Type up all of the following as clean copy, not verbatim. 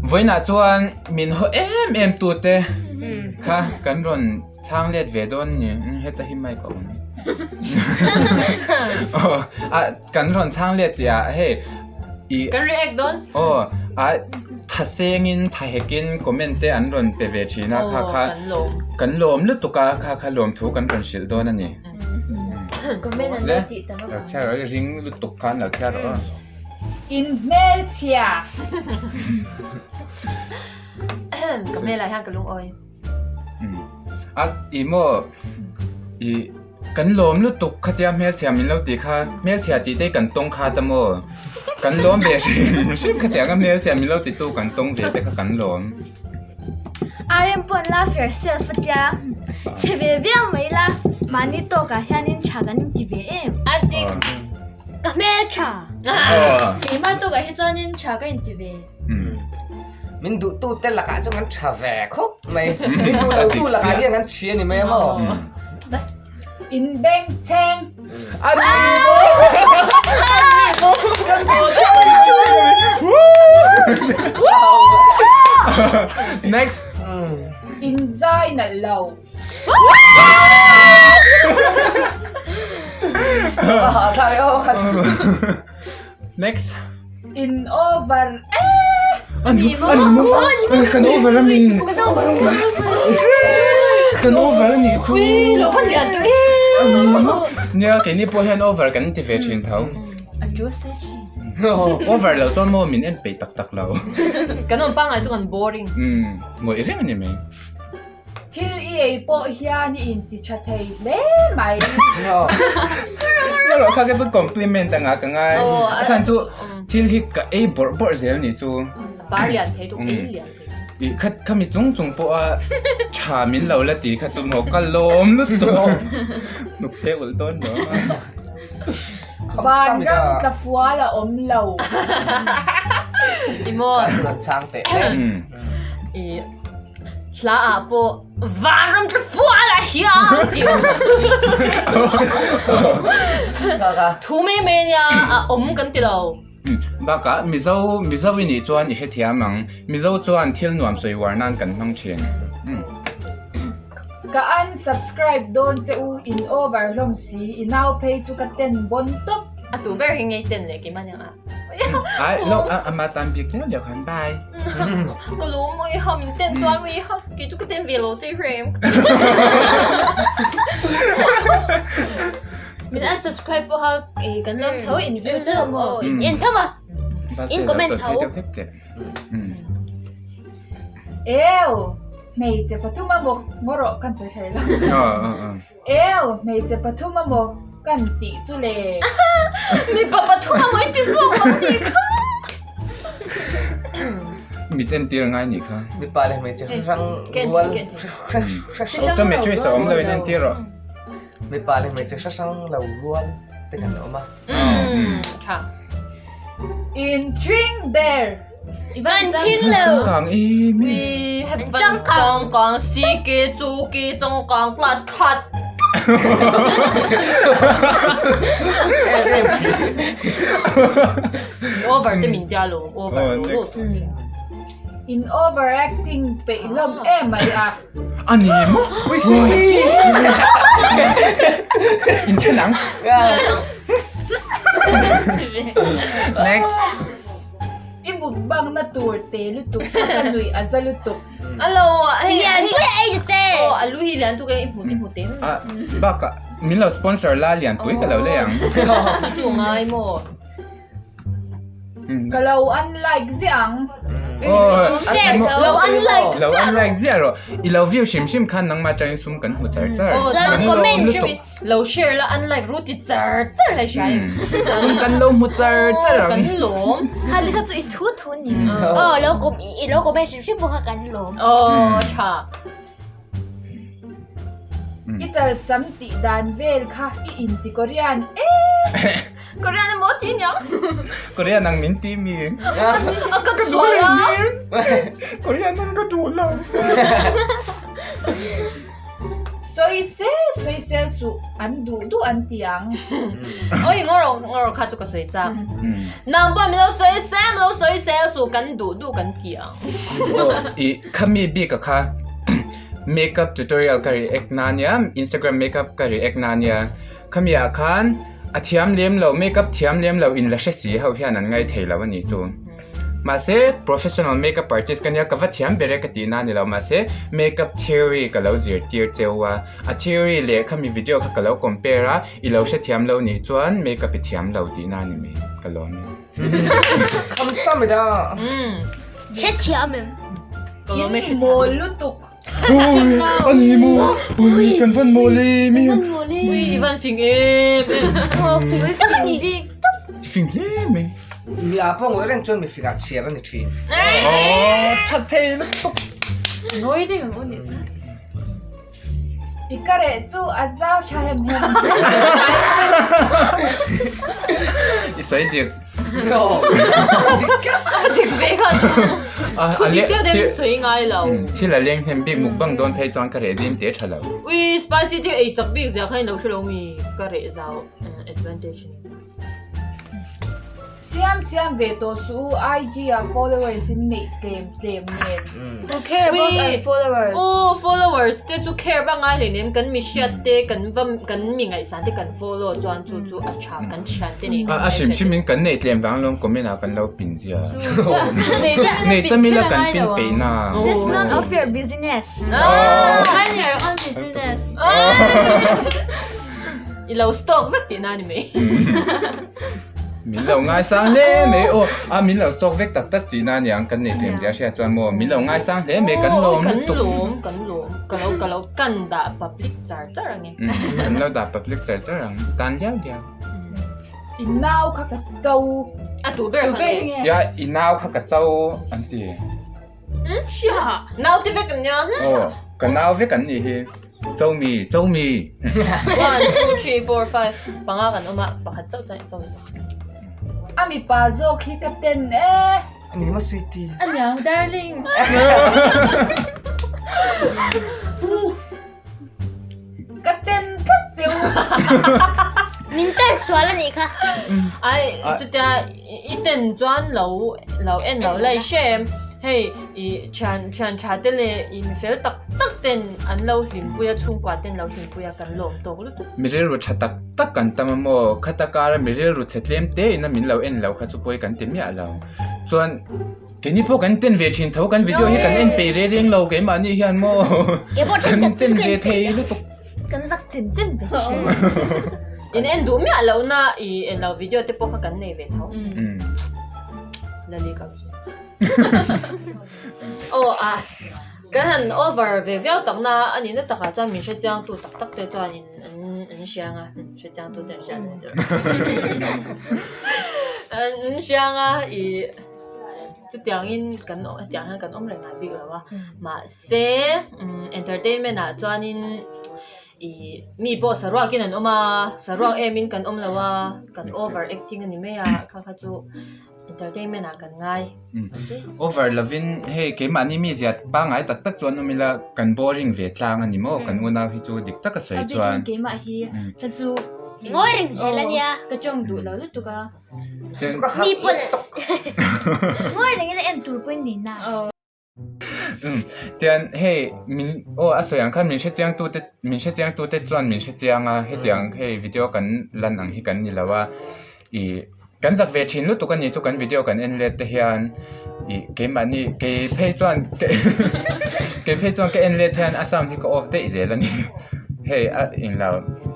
Vawiinah chuan min haw em em tute kha kan rawn chhang let ve dawn ni heta hi mic a awm aw ah kan rawn chhang let tih ah hei ih Kan react dawn. aw ah thasengin thahekin comment te an rawn pe ve thin a kha kha Kan lawm. kan lawm lutuk a kha kha lawmthu kan rawn hrilh dawn a ni. Comment an lo tih tam Lo chhiar rawh i ring lutuk khan lo chhiar rawh aw. In hmelchhia. Ka hmelah hian ka lungawi. A i maw i kan lawm lutuk khatia hmelchhia min lo tih kha hmelchhia tih te kan tawng kha ta maw kan lawm ve hrim hrim khatiang a hmelchhia min lo ti tu kan tawng ve te kha kan lawm. RM pawh an love yourself atia chhe ve viau mai la mahni tawkah hianin tha kan inti ve em. A dik. Ka hmel tha. Keimah tawkah hi chuanin tha ka inti ve. Min duhtu te lakah chuan kan tha ve khawp mai. Min duh lo tu lakah hian kan chhia ni mai a maw? In beng cheng. A ni maw? A ni maw? Kan beng cheng ni chu. Next. In zai nalh lo. Next. In over eh. Ani ani mo. Kan over ami. Kan over ani chu. Lo van lian tu e. Ani mo. Nia keini pawh hian over kan ti ve thin tho. A chu se thin. Over lo chuan maw min en peih tak tak lo. Kan awm pangngai chu kan boring. Um ngawih reng ani mai. Thil i ei pawh hian i inti tha thei hle mai. Erawh kha ka chu compliment anga ka ngai. A chhan chu thil hi ka ei bawrh bawrh zel ni chu. Par lian thei chu ei lian thei. I kha khami chung chung pawh a tha min lo la ti kha chu maw ka lawm lutuk. Nuk te ulh dawn lo. Vanram tla fual a awm lo. I maw. Ka chu kan chhang teh. I Hla ah pawh vanram tla fual ah hian tih awm. Thu mai mai ania a awm kan ti lo. Bakah Mizo Mizo i nih chuan i hrethiam ang. Mizo chuan thil nuam sawi uar nan kan hmang thin. Ka unsubscribe dawn che u in over hlawm si i nau phei chu ka ten bawn tawp. A tu ber hi ngei ten leh keimah nia. Ai lo ama tan bik leh leh khan bye. Ka lawm ui ha min ten chuan ui ha kei chu ka ten ve lo che hrem. Min unsubscribe pawh ha kan lawm tho in view chu maw in en tho a in comment tho. Ew hmeichhe pathum a maw ngaw rawh kan sawi thei lo. Ew, hmeichhe pathum a maw kan tih chu le? Mipa pathum a maw i ti zawk lo nih kha. Mit entir ngai nih kha. Mipa leh hmeichhe hrang rual Optometrist a awm lo in entir rawh. Mipa leh hmeichhe hrang lo rual te kan awm a. Tha. In thring ber. Van ching lo. Changkang i mi. We have van changkang CK chu ke changkang class khat. Over te min tia lo over lo lo. In overacting peih hlawm em mai a. A ni maw? Ui sorry. In then ang. Next. I mukbang na tur te lutuk kha ka nuih a za lutuk. Alo hei Lian pui a ei ta che. Aw alu hi lian tuk e i hmu i hmu te. A bakah min lo sponsor la lian pui ka lo lei ang. Chu ngai maw. Ka lo unlike ziah ang. Lo unlike Lo unlike ziah rawh. I lo view hrim hrim khan nangmah atangin sum kan hmu char char. Aw Chuan comment lutuk. Lo share la unlike ru ti char char lai hria em. Sum kan lo hmu char char ang. Kan lawm. Kha ni kha chu i thu thu ni. Aw lo kom i lo comment hrim hrim pawh kha kan lawm. Aw tha. I chalsam tih dan vel kha i inti Korean e. Korean emaw ti niang. Korean ang min ti mi. A ka duh a. Korean ang ka duh lo. Sawisel sawisel suh an duh duh an ti ang. Oi ngawrh ngawrh kha chu ka sawi chak. Nang pawh min lo sawisel min lo sawisel suh kan duh duh kan ti ang. Aw i khami bik a kha makeup tutorial ka react na nia Instagram makeup ka react na nia khami ah khan a thiam lem lo makeup thiam lem lo in la hre si ho hian an ngai thei lo a nih chu. Mahse, professional makeup artist ka nia, ka va thiam ber e ka tih na a ni lo. Mahse, makeup theory ka lo zirtir cheu a, a theory leh khami video kha ka lo compare a, i lo hrethiam lo nih chuan makeup i thiam lo tih na a ni mai, ka lawm e. Khamsamida. Hrethiam em? Ka lawm e In hrethiam. mawl lutuk. Ui, a ni maw? Ui, kan van mawl em em. Kan van mawl em. Ui, i van fing em em. Aw, fing tak a ni bik tawp. Fing hle mai. Mi a pawh ngawih reng chuan mi fingah chhiar a ni thin. Aw, tha thei lutuk. Ngawi ding ang u nih chu. I ka reh chu a zau tha hem hem. I sawi dik. A dik ve kha chu. Thu dik deuh deuh in sawi ngai lo. Thil a leng hnem bik mukbang dawn phei chuan ka reh zim teh tha lo. Ui spicy te ei chak bik zia kha in lo hre lo mi ka reh zau advantage ni. Siam siam ve tawh suh u IG ah followers in neih tlem tlem nen. Who care about our followers? Aw followers te chu care vak ngai hleinem kan mi hriat te kan va kan mi ngaihsan te kan follow chuan chu chu a tha kan thian te nen A hrim hrim in kan neih tlem vang lawm comment ah kan lo pin zia. Nei tam ila kan pin peih na. That's none of your business. Mind your own business. I lo stalk vek tihna a ni mai. Min lo ngaisang hle mai aw a min lo stalk vek tak tak tihna a niang kan neih tlem zia hria chuan maw min lo ngaisang hle mai kan lawm lutuk. Kan lawm kan lawm ka lo ka lo kan dah public char char ang e. Kan lo dah public char char ang tan liau liau. I nau kha ka cho. A tu ber kha nge. Ya i nau kha ka cho an ti. Hria nau te vek an nia. Aw ka nau vek an nih hi. Chomi, Chomi. One, two, three, four, five, panga kan awm a, pakhat chauh chuan Chomi. A mipa zawk hi ka ten e. A ni maw sweetie? A niang darling. Ka ten tlat cheu. Min ten sual a nih kha. Ai, chutia i ten chuan lo lo en lo lai hrem. Hei i thian thian tha te leh i mi fel tak tak ten an lo hlimpui a chhungkua ten lo hlimpui a kan lawm tawk lutuk. Mi rilru tha tak tak kan tam a maw? Khata kara mi rilru chhe tlem te ina min lo en lo kha chu pawi kan ti miah lo. Chuan keini pawh kan ten ve thin tho kan video hi kan en peih reng reng lo keimahni hian maw? Kan ten ve thei lutuk. Kan zak chem chem ve thin. In en duh miah loh na i en lo video te pawh kha kan nei ve tho. Lali kal chu. Aw a kan han over ve viau tak na a nihna takah chuan min hrechiang tu tak tak te chuan in an an hria ang a hrechiang tu te an hria ang an hria ang a ih chutiangin kan hetiang hian kan awm reng ngai bik lo a mahse entertainment ah chuanin Ih mi pawh saruakin an awm a, saruak emin kan awm lo a, kan over acting a ni mai a, kha kha chu entertainment ah kan ngai. Over lovin hei keimahni mi zia pangngai tak tak chuan awm ila kan boring ve tlang a ni maw kan unau hi chu dik taka sawi chuan. A bikin keimah hi kha chu ngawi reng zel a nia. Ka tawng duh lo lutuk a. Mi pawn ngawi reng ila en tur pawhin ni na. Tian hei min aw a sawi ang khan min hrechiang tute min hrechiang tute chuan min hrechiang a hetiang hei video kan lan ang hi kan ni lo a ih kan zak ve thin lutuk a ni chu kan video kan en let te hian ih keimahni kei phei chuan kei phei chuan ka en let hian a sound hi ka off daih zel a ni hei a englo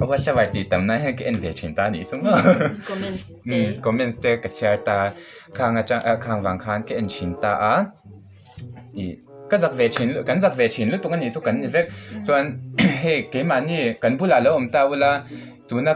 a whatsapp ah tih tam nan hian ka en ve thin ta a nih chu maw comments te ka chhiar ta. Khang atang ah khang vang khan ka en thin ta a ih ka zak ve thin kan zak ve thin lutuk a nih chu kan ni vek chuan hei keimahni kan bulah lo awm ta ula tuna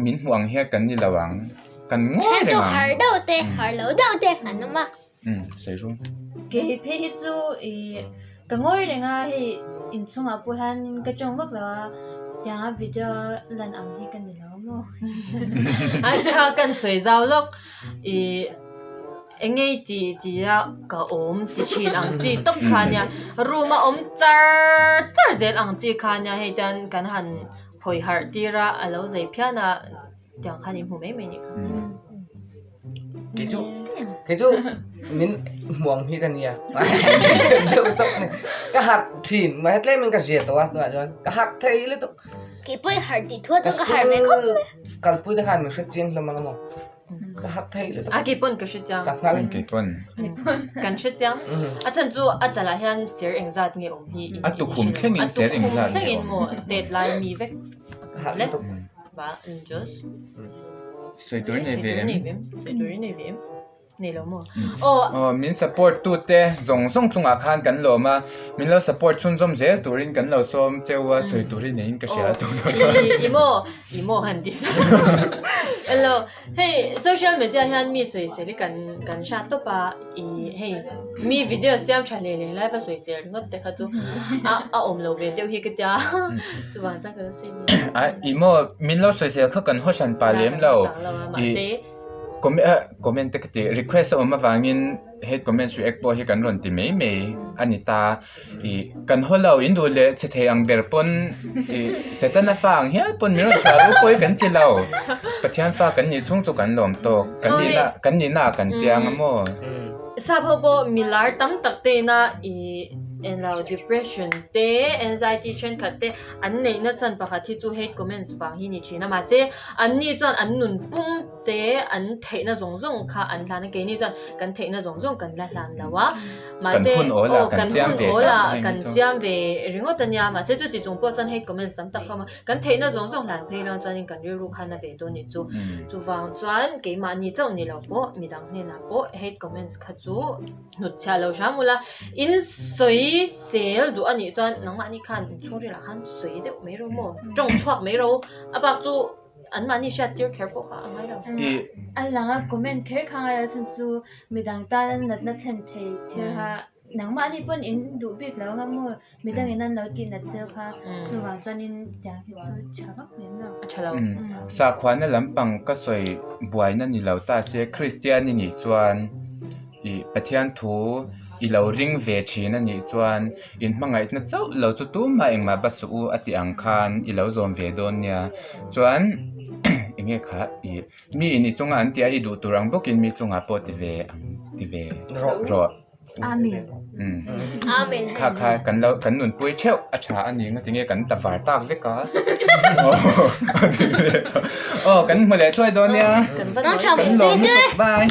min hmuh ang hian kan ni lo ang kan ngawi reng ang. Har deuh te har lo deuh te an awm a. Umm sawi ru. Kei phei hi chu ih ka ngawi reng a hei inchhungah pawh hian ka tawng vak lo a tianga video lan ang hi ka ni lo maw. Ai kha kan sawi zau lawk. Ih. Eng nge i tih tih a ka awm ti thin ang chi tawp kha nia room a awm char char zel ang chi kha nia hei tan kan han hawi harh tir a a lo zei phian a tiang khan in hmu mai mai a nih kha. Kei chu kei chu min hmuang hi ka nia deuh tawp a ni ka harh thin mahse tlem in ka zia tawh a tunah chuan ka harh thei lutuk. Kei pawh i harh tih thu a chuan ka harh ve khawp mai. Kalpui te khan min hrechiang hlawm ang maw? Ka harh thei lutuk. A kei pawn ka hre chiang. Ka nghal. Kei pawn. Kan hre chiang. A chhan chu a chalah hian ser engzat nge awm hi. A tukhum thlengin ser engzat nge awm. A tukhum thlengin maw tet lai mi vek. Ka harh lutuk. Ba just. Sawi tur nei ve em? Sawi tur nei ve em? Nei lo maw? Aw. Aw min support tu te zawng zawng chungah khan kan lawm a, min lo support chhunzawm zel turin kan lo sawm cheu a, sawi tur hi neiin ka hria tun. I i maw i maw han ti sa. Hello hei social media hian mi sawisel hi kan kan hriat tawp a i hei mi video siam tha hle hle lai va sawisel ringawt te kha chu a a awm lo ve deuh hi ka tia chuvang chuan ka lo sawi ve. A i maw min lo sawisel kha kan haw hran pah lem lo i. Comment te ka ti request a awm avangin hate comments react pawh hi kan rawn ti mai mai a ni ta. Ih kan haw lo in duh leh chhe thei ang ber pawn ih Setana fa ang hial pawn min rawn chhuah ru pawh hi kan ti lo. Pathian fa kan nih chhung chu kan lawm tawk. Kan nihna kan nihna ah kan chiang a maw? Sap ho pawh milar tam tak te ina ih englo depression te anxiety thenkhat te an neihna chhan pakhat hi chu hate comments vang hi ni thin a mahse anni chuan an nun pum te an theihna zawng zawng kha an hlan a keini chuan kan theihna zawng zawng kan la hlan lo a mahse aw kan hun awl ah kan siam ve ringawt a nia mahse chuti chung pawh chuan hei comments tam tak kha a awm a kan theihna zawng zawng hlan phei lo chuanin kan rilru khan a ve dawn nih chu chuvang chuan keimahni chauh ni lo pawh midang hnenah pawh hate comments kha chu hnut chhiah lo hram ula in sawi sel duh a nih chuan nangmahni khan inchhungril ah khan sawi deuh mai ro maw tawng chhuak mai ro a bak chu. An mahni hriat tir kher pawh kha a ngai lo. An langa comment kher kha ngai lo chhan chu midang tan natna thlen thei thil kha nangmahni pawn in duh bik lo anga maw midang in an lo tih nat cheu kha chuvang chuanin tiang hi chu tha vak lem lo. A tha lo. Sakhuana lampang ka sawi buaina ni lo ta se Kristian i nih chuan ih Pathian thu i lo ring ve thin a nih chuan In hmangaihna chauh lo chu tumah engmah va suh u a tih ang khan i lo zawm ve dawn nia. Chuan eng nge kha ih mi in i chunga an tia i duh tur ang bawkin mi chungah pawh ti ve ang ti ve rawh. Amen. Umm. Amen. Kha kha kan lo kan nunpui theuh a tha a ni ngatinge kan ta var tak vek a. Aw kan hmu leh thuai dawn nia. Kan va nawi Kan lawm lutuk bye.